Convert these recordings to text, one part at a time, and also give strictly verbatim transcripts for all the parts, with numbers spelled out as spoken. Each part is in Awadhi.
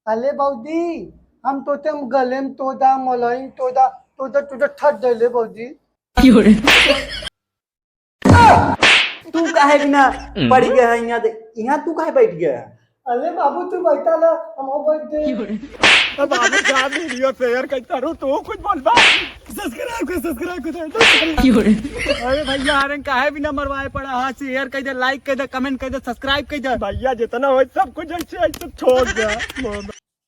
अले बौदी, हम तोते हम गले में तोदा, मलई तोदा, तोदा, तोदा ठट देले बौदी। तू काहे बिना पड़ गया है यहाँ दे, यहाँ तू काहे बैठ गया है? अरे बाबू, तू बैठा ला, हम बैठ गए। तो बाबू साहब, video share कैसे करूँ? तू कुछ बोल बा। Subscribe कर, subscribe कर, subscribe कर। अरे भैया, अरे काहे बिना मरवाए पड़ा? हाँ, share कर दे, like कर दे, comment कर दे, subscribe कर दे। भैया, जितना हो सब कुछ ऐसे, ऐसे छोड़ दे।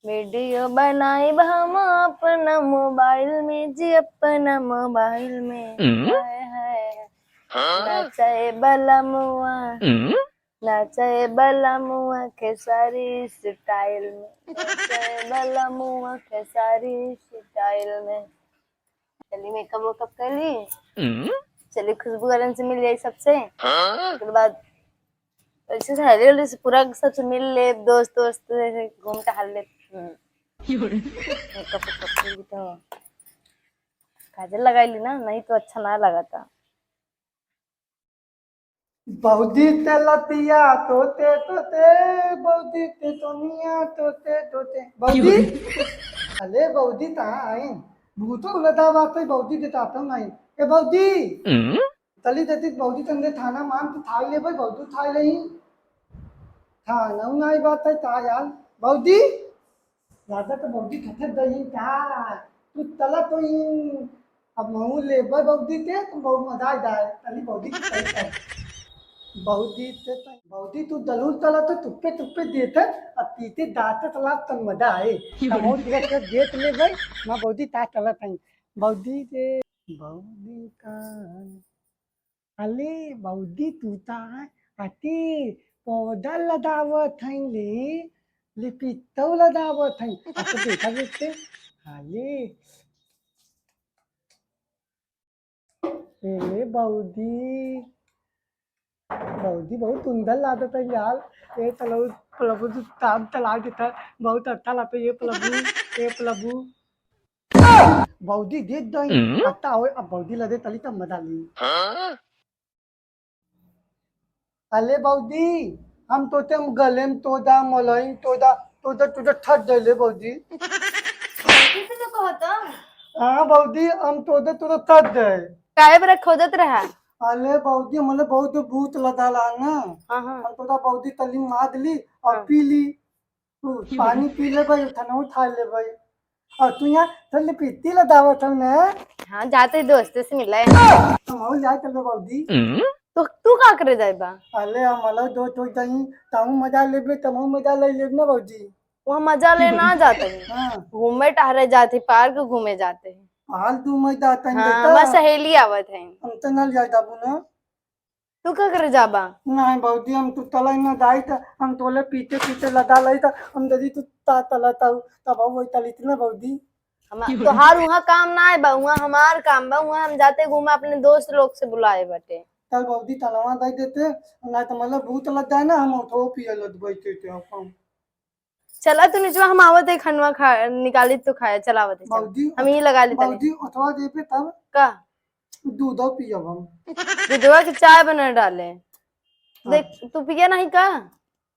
Video बनाइब हम अपना mobile में जी, अपना mobile में। हम्म। हाय, हाय। हाँ? नचे बलमुआ, हम्म? नचे बलमुआ खेसारी style में, नचे बलमुआ खेसारी style में। चली makeup वेकअप कर ली, हम्म? चली खुशबू गार्डन से मिल जाई सबसे। हाँ? ओकर बाद ऐसे सहेली वेली से पूरा सबसे मिल ले, दोस्त दोस्त से घूम टहल ले। हम्म। क्यों रे? Makeup वेकअप कर ली तो काजल लगाई ली ना, नहीं तो अच्छा ना लगा था। बौदी ते लतिया तोते तोते, बौदी ते दुनिया तोते तोते। बौदी? क्यों रे? अले बौदी ता आई, भूतो लदा बात है, बौदी देता तो नहीं। ए बौदी? हम्म? तली देती बौदी तंदे थाना मान तो थाई ले भाई, बौदी थाई ले ही। थाना उ नाई बात है ता यार। बौदी? लागत बौदी थथर गई का? तू तला तो ही। अब महू लेबे बौदी ते, तो बहुत मजा आ जाए। तली बौदी के सही कर। बौदी ते तो, बौदी तू दलूल तला तो तुप्पे तुप्पे देते, अब पीते दाते तला तो मजा आए। हम और देख के देख ले भाई, मैं बौदी ता तला था। बौदी ते, बौदी का अले बौदी तू ता अति पौधा लदावत हईं ले, लिपित्तौ लदावत हईं। अत देखा देखते, अले, ए बौदी, बौदी बहुत सुंदर लागत है यार। ए तलऊ, प्रभु जी ताम तला देता, बहुत अच्छा लगता है ये प्रभु, ए प्रभु। बौदी दे दई, हम्म। पता होय, अब बौदी लदे तली तब मजा ली। हाँ? अले बौदी, हम तोते हम गले में तोदा, मलई तोदा, तोदा, तोदा ठट देले बौदी। कैसे तो कहता? हाँ बौदी, हम तोदा, तोदा ठट दे। काहे बरा खोजत रहा? अले बौदी, हमले बहुत भूत लदाला ना। हाँ, हाँ। हम तोदा बौदी तली माद ली और हाँ। पी ली। तू पानी पी ले भाई, उठा ना उठा ले भाई। और तू यहाँ ठंड पीती लदावत हूँ ना। हाँ, जाते ही दोस्त से मिले। हम हो जाए चलो बाबूजी। तो तू का करे जाए बा? अरे हम अलग दोस्त हो जाई, तहूँ मजा लेबे, तमहूँ मजा ले लेब ना बाबूजी। वहाँ मजा ले ना जाते हैं। हाँ। घूमे टहरे जाते, पार्क घूमे जाते हैं। फालतू में जाते हैं हाँ, बेटा। हमार सहेली आवत है। हम तो ना ले जाए बाबू ना। तू का करे जाबा? नहीं भौजी, हम तू तलाई ना जाई त हम तोले पीछे पीछे लदा लाई त हम जदी तू ता तला ताऊ तब वही तली इतना भौजी। हम तोहार वहाँ काम ना है बा, वहाँ हमार काम बा, वहाँ हम जाते घूमे अपने दोस्त लोग से बुलाए बटे। चल भौजी तलवा दे देते, ना तो मतलब भूत लग जाए ना, हम उठो पिए लद बैठे थे अपन। चला तू निचवा, हम आवत है खनवा खा निकाली तो खाए, चला आवत है, चल। भौजी, हम ही लगा लेते हैं। भौजी उठवा देबे तब का? दूधो पियब हम। दूधवा के चाय बना डाले। हाँ। देख, तू पिया नहीं का?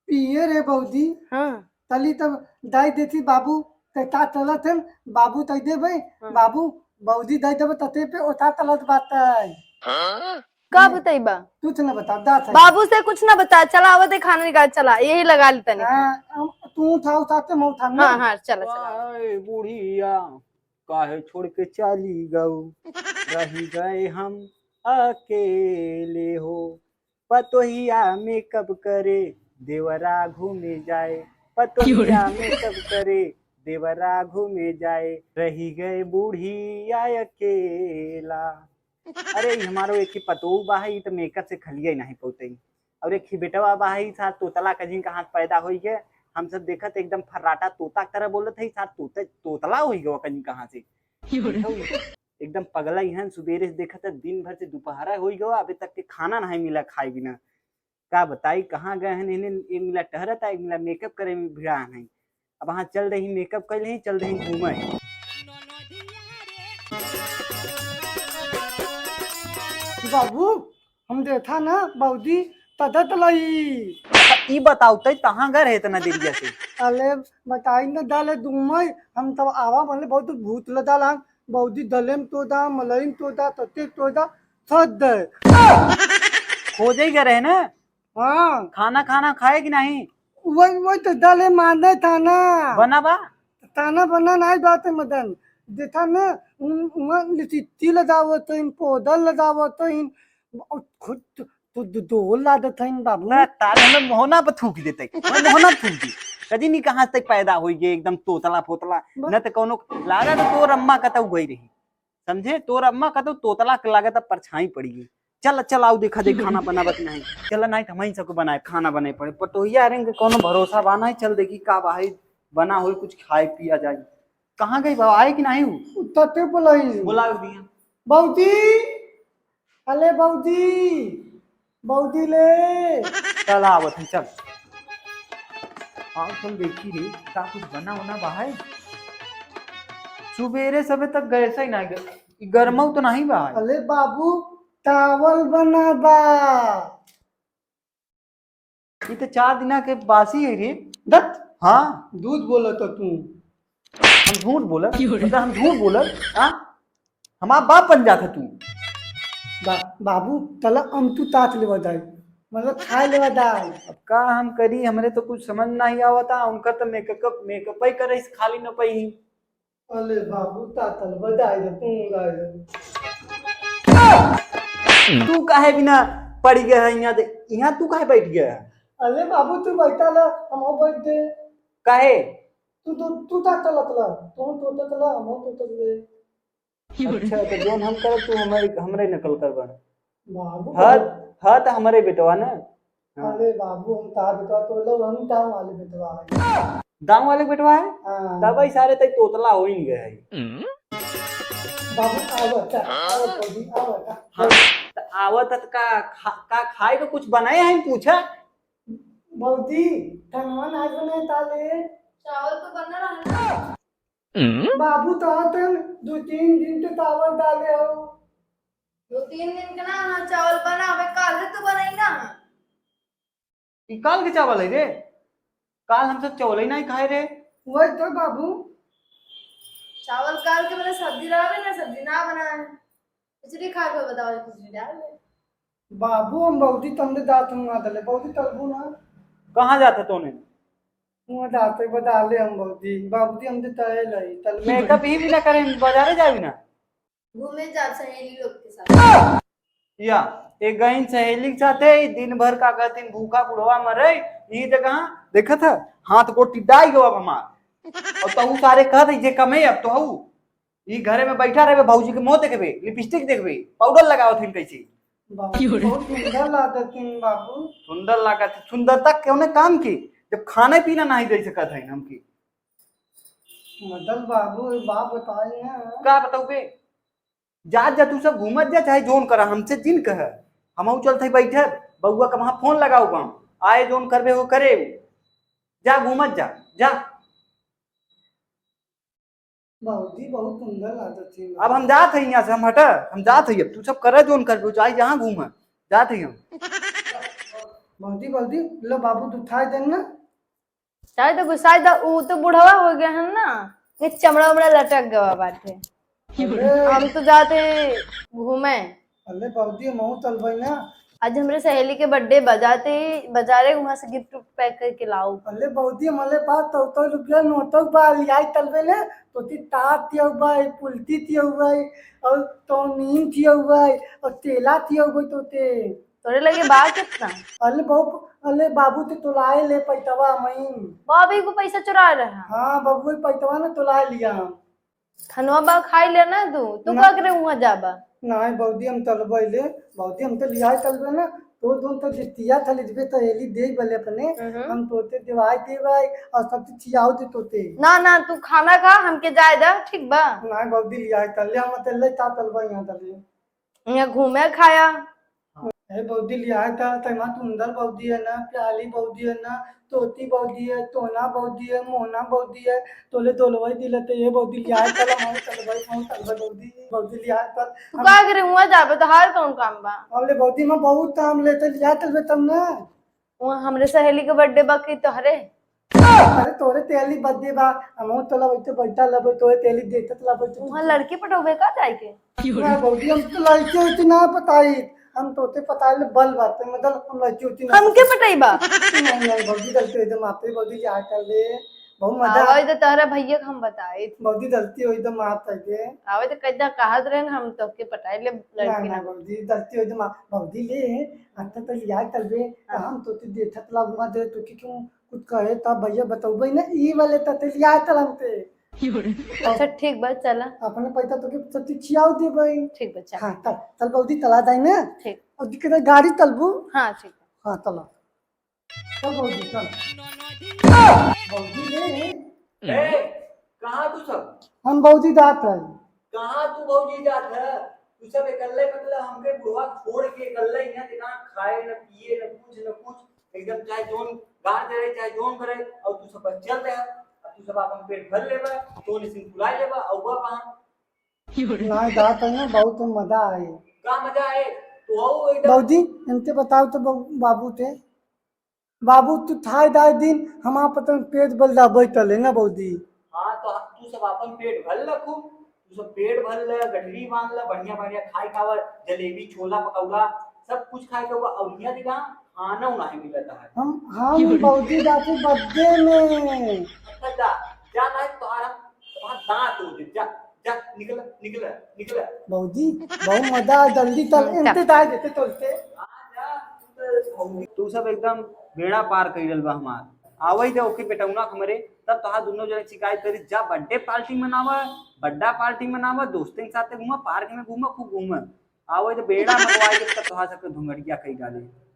पिए रे बौदी। हाँ। तली तब दाई देती बाबू, ते का चलत है, बाबू तई देबे, हाँ। बाबू, बौदी दाई देबे, तते पे ओता तलत बात है। हाँ? का बताई बा? तू तो ना बता, दा था। बाबू से कुछ ना बता, चला आवत है खाना निकाल, चला, यही लगा लेते हैं। हाँ, हम, तू उठा, उठाते, मैं उठा ना। हाँ, हाँ, चला, चला। आए बुढ़िया, काहे छोड़ के चली गऊ, रही गए हम अकेले हो। पतोहिया मेकअप करे, देवरा घूमे जाए। पतोहिया मेकअप करे, देवरा घूमे जाए। रही गए बुढ़िया अकेला। अरे, ई हमारो एक ही पतोह बा है, ई तो मेकअप से खलिया ही नहीं पौते। और एक ही बेटवा बा है, ई सार तोतला कजिन का हाथ पैदा होई के, हम सब देखत एकदम फर्राटा तोता की तरह बोलत है, ई सार तोते, तोतला होई गवा कजिन कहाँ से। एकदम पगला ही हन, सुबेरे से देखत है, दिन भर से दोपहरा होई गवा, अबे तक के खाना नहीं मिला खाए बिना। का बताई, कहाँ गए हैं, इन्हें एक मिला टहरत है, एक मिला मेकअप करे में भिड़ा है। अब हाँ चल रही, मेकअप कर रही, चल रही घूमे। बाबू, हम देखा ना, बाबूजी तदत लई। ई बताओ तई तहाँ गर है इतना देरिया से? अले बताई न दाले दुमई, हम तब आवा मले बहुत भूत ल दाला, बौदी दलेम तो दा, मलईम तो दा, तते तो दा, सद दे। खोजे ही गर है ना? हाँ। खाना, खाना खाए कि नहीं? वही, वही तो दाले माने था ना। बना बा? ताना बना नहीं बात है मदन। देखा ना, उन, उन लिट्टी लगावत हैं, पाउडर लगावत हैं, खुद तो दो, दो ला देत हईन बाबू। ना, तारे हमें मोहना पे थूक देते, हमें मोहना थूक दी। कदी नहीं कहाँ से पैदा होई गए एकदम तोतला फोतला, ब- न तो कौनो लागा तो तोर अम्मा कतऊ गई रही, समझे? तोर अम्मा कतऊ तोतला के लागे तब परछाई पड़ी गई। चल, चल, आओ देखा दे खाना बनावत नहीं। चल, नहीं तो हम ही सबको बनाए, खाना बनाए पड़े। पटोहिया रंग के कौनो भरोसा बा नहीं, चल देखी का बा है, बना होई कुछ खाए पिया जाए। कहाँ गई बा, आए कि नहीं हूँ? तते बोलाई। बोला दिया। बौदी, अले बौदी, बौदी ले। चल आवत है, चल। आओ चल देखी रे, का कुछ बना होना बा है? सुबेरे सबे तक गैस ही ना ग-, ई गरमऊ तो नहीं बा है? अले बाबू, चावल बना बा। ई तो चार दिना के बासी है रे। दत्त, हाँ? दूध बोला तो तू। हम झूठ बोलब? मतलब हम झूठ बोलब? हाँ? हमार बाप बन जात है तू। बा-, बाबू, तला अमतू तात लेवा दाई, मतलब खाए लेवा दाई। अब का हम करी, हमरे तो कुछ समझ नहीं आवता, उनका तो मेकअप, मेकअप ही करे से खाली न पई। अले बाबू, तातल बा दाई रे, तू दाई रे। तू काहे बिना पड़ी गया है यहाँ दे, यहाँ तू काहे बैठ गया है? अले बाबू, तू बैठा ला, हम बैठ दे। काहे? तू, तू, तू तातल अतला, तू तो ततला, हम तो ततले। अच्छा, तो जोन हम करब, तू हमरे, हमरे नकल करबा। बाबू, हाँ, हाँ, तो हमरे बेटवा ना। हाँ। अरे बाबू, हम तार बेटवा तो लो, हम गाँव वाले बेटवा है। गाँव वाले बेटवा है? हाँ। तब ही सारे तई तोतला हो ही गए है। बाबू, आवत है, आवत है, आवत है। हाँ, तो आवत है तो का, खा, का खाए को कुछ बनाए हैं, पूछा? बौदी, खानवा ना बनाए ताले। चावल तो बना रहा है ना। बाबू, तो हाँ, तुम दो तीन दिन से चावल डाले हो। दो तीन दिन के ना, हाँ, चावल बनावे, काल से तो बनाई ना। ई काल के चावल है रे? काल हम सब चावल ही नहीं खाए रे। वही तो बाबू। चावल काल के बने सब्जी रहे ना, सब्जी ना बनाए। खिचड़ी खा के बताओ, खिचड़ी डाल दे। बाबू, हम बौदी तंदे दात हुआ दले, बौदी तलबू ना। कहाँ जाता तोने? हुआ जाते बता ले हम बौदी, बाबूजी हम तो तय लाई, तलबू। मेकअप ही भी ना करें, बाजारे जाबी ना। घूमे जा सहेली लोग के साथ। या, एक गईन सहेली के साथे, ई दिन भर का कहतीन भूखा बुढ़वा मरे, ई जगह देखत है, हाथ गोड़ टिड्डाई गवा अब हमार। और तहू सारे कहत है, जे कमे अब तो हऊ। ई घरे में बैठा रहबे, भौजी के मुंह देखबे, लिपस्टिक देखबे, पाउडर लगावत हईन कैसे। बाबू, बहुत सुंदर लागत हईन बाबू। सुंदर लागत, सुंदरता कौने काम की, जब खाने पीना नहीं दे सकत है हमके। मदन बाबू, ये बात बताई ना। का बताऊ बे? जा, जा, तू सब घूमत जा, चाहे जोन करा, हमसे जिन कह। हमहू चलत हई बैठब, बउआ के वहाँ फोन लगाऊ बम, आए जोन करबे हो करे। जा, घूमत जा, जा। बाबूजी, बहुत सुंदर लागत है। अब हम जात हई यहाँ से, हम हटा, हम जात हई, अब तू सब करे जोन करबे हो, चाहे जहाँ घूम, जात हई हम। बाबूजी, बाबूजी, लो बाबू, तू उठाए देन ना। चाहे तो गुस्साए दा, ऊ तो बुढ़वा हो गया है ना, ये चमड़ा उमड़ा लटक गवा बाटे। अरे। हम तो जाते घूमे। अरे बाबूजी, महू चलबे ना। आज हमरे सहेली के बर्थडे बा, जाते ही बाजारे वहाँ से गिफ्ट उफ्ट पैक करके लाओ। अरे बाबूजी, हमरे पास तो, तो रुपया नोटो बा, लियाई चलबे ने, तो ती तार दिया हुआ है, पुलती दिया हुआ है, और तो नीम दिया हुआ है, और तेला दिया हुआ है, तो ते तोरे लगे बा कितना? अले बाबू, अले बाबू ते तोलाए ले पैतवा मईन। बाबू को पैसा चुरा रहा। हाँ, बाबू पैतवा ना तोलाए लिया हम। खनवा बा खाई ले ना तू, तू ना। का करे वहाँ जाबा? नहीं, बाबूजी हम तलबे ले, बाबूजी हम तो लियाए तलबे ना, तो दोन तो जितिया था लिजबे तो एली दे बले अपने, हम्म। हम तोते दिवाई दे भाई, और सब चीज खियाओ दे तोते। ना, ना, तू खाना खा, हमके जाए दा, ठीक बा? नहीं, बाबूजी लियाए तल ले, हम तल ले, ता तलबे यहाँ तल ले। यहाँ घूमे खाया। ए बौदी लियाए त, तैमा तुंदर बौदी है ना, प्याली बौदी है ना, तोती बौदी है, तोना बौदी है, मोना बौदी है, तोले दोलवई दिले ते ये बौदी लियाए त, हम चलबई, हम चलबई बौदी, बौदी लियाए त। तू हम का करे हुआ जाबे, तोहार कौन काम बा? अबले बौदी में बहुत काम लेते लियाए तलबे तब ना। वहाँ हमरे सहेली के birthday बा कि तोहरे? अरे तोरे तेली बर्थडे बा, हमहू तोला वैसे बैठा लबे, तोरे तेली देखत लबे तो। वहाँ लड़की पटौबे का जाए के? ना भौजी, हम तो लड़की उड़की ना पटाई, हम तोते पटाई ले बल बाटे, मतलब हम लड़की उड़की ना हमके पटाई। पटैबा? नहीं, नहीं भौजी, गलती होई तो माफ करी भौजी, क्या कर ले, बहुत मजा। आवे तो तोहरा भैया के हम बताई। भौजी, गलती होई तो माफ कर दे। आवे तो कैदा कहत रहे ना, हम तोहके पटाई ले ना, लड़की ना ना। भौजी, गलती होई तो माफ, भौजी ले, अंत तो लिया कर दे, तो हाँ। हम तोते देखत लगुआ दे, तो कि क्यों कुछ कहे ता भैया बतौबे ना, ई वाले तते लिया चलम ते। अच्छा ठीक बा, चला। अपने पैसा तो के सब चीज खियाओ दे भाई। ठीक बा, चला। हाँ, चल, चल भौजी, चला जाए ना। ठीक। और दिक्कत है, गाड़ी चलबू। हाँ, ठीक बा। हाँ, चला। चल भौजी, चल। भौजी रे। ए, कहाँ तू सब? हम भौजी जात है। कहाँ तू भौजी जात है? तू सब एकल्ले, मतलब हमके बुढ़वा छोड़ के एकल्ले यहाँ से कहाँ खाए न पिए न कुछ न कुछ, एकदम चाहे जोन गाड़ दे रहे, चाहे जोन करे, और तू सब बस चल दे, अब तू सब अपन पेट भर लेबा, तोने सिंह फुला लेबा, और वह वहाँ। ना जात है ना, बहुत मजा आए। का मजा आए? तू आओ एकदम। भौजी, इनते बताओ तो बा-, बाबू थे। बाबू, तू थाई दाई दिन हमार पतन पेट बल दा बैठल है ना भौजी। हाँ, तो तू सब अपन पेट भर ल खूब, तू सब पेट भर ल, गठरी बांध ल, बढ़िया बढ़िया खाए खावा, जलेबी, छोला, पकौड़ा, सब कुछ खाए के बा। और यहाँ देखा, खाना उनाही मिलता है। हम, हम भौजी जाते बर्थडे में। अच्छा जा, जा भाई, तोहार हम, तोहार दांत हो दे, जा, जा, निकल, निकल, निकल। भौजी, बहुत मजा आए, जल्दी चल, हम्म, इनते चल। दाई देते तोलते। हाँ, जा, तू तो भौजी, तू सब एकदम बेड़ा पार कर रहल बा हमार। आवई दे ओके बेटौना हमरे, तब तोहार दुनो जने शिकायत करी, जा बर्थडे पार्टी मनावा, बर्थडे पार्टी मनावा, दोस्तन के साथे घूमा, पार्क में घूमा, खूब घूमा। आवई दे बेड़ा मंगवाई दे, तब तोहार सबके धुंगड़िया कई डाले।